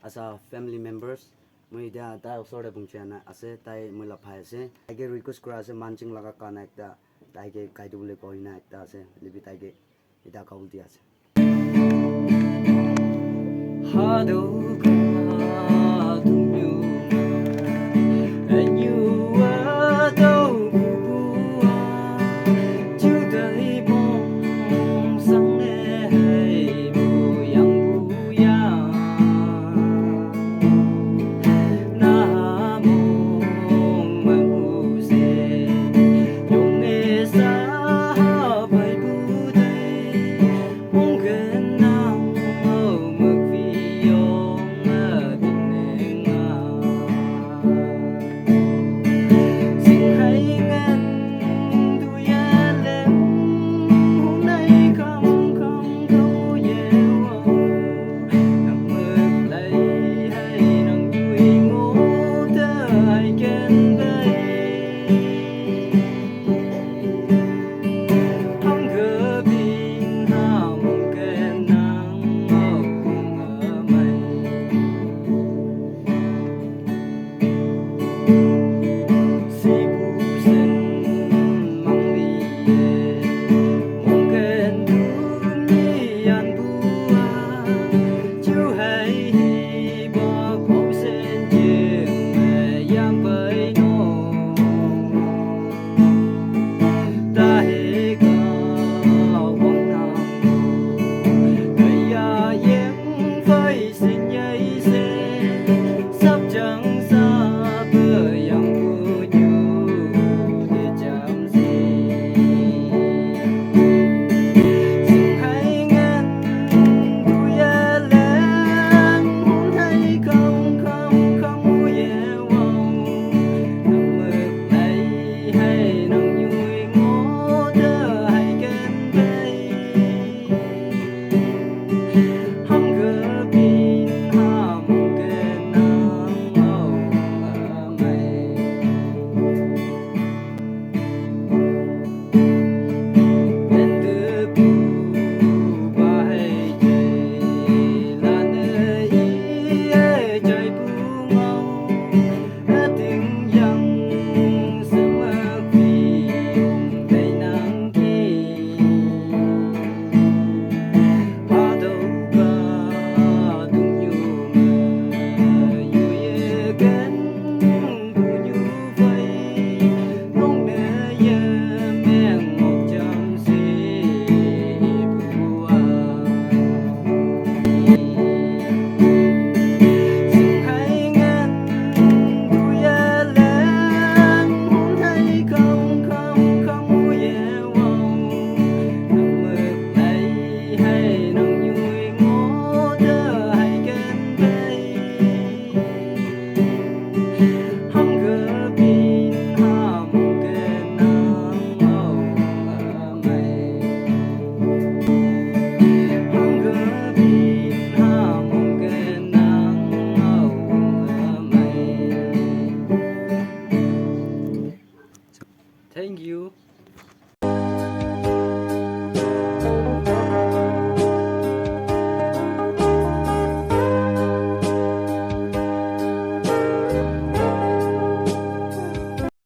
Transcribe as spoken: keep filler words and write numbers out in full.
As a family members, moi etia tai osor te punchi ana ase, tai moi la bhai ase. Tai ke request kura ase, Manjing laga gana ekta tai ke gai dibole koi na ekta ase, lebi tai ke etia gabole di ase. Hado